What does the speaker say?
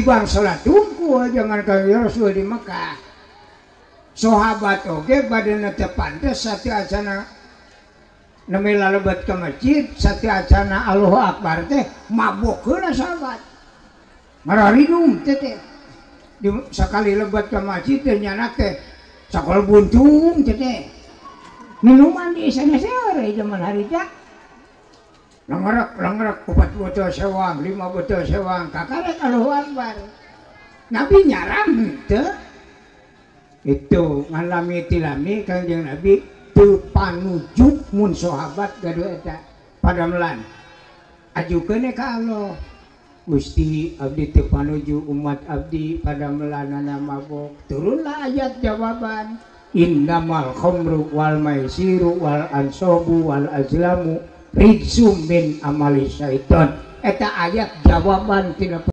Tibang salat tungkul jangan ka Rasul di Mekah. Sahabat oge badana teu pantes sateuacana nembe lalebet ka masjid sateuacana Allahu Akbar teh mabok heula sahabat. Mararinum teh teh. Di sakali lebet ka masjid teh nyanak teh sakol buntung teh teh. Minuman di sana sore zaman harita. Lengerek lengerek 4 botol sewang, 5 botol sewang, kakarek Allahu Akbar. Nabi nyaram teu. Itu ngalami tilami Kangjeng Nabi teu panuju mun sahabat gaduh eta padamelan. Ajukeun ka Allah. Gusti abdi teu panuju umat abdi padamelanana mabok. Turunlah ayat jawaban. Innamal khamru wal maisiru wal ansobu wal azlamu rijsum min amali syaiton. Eta ayat jawaban tina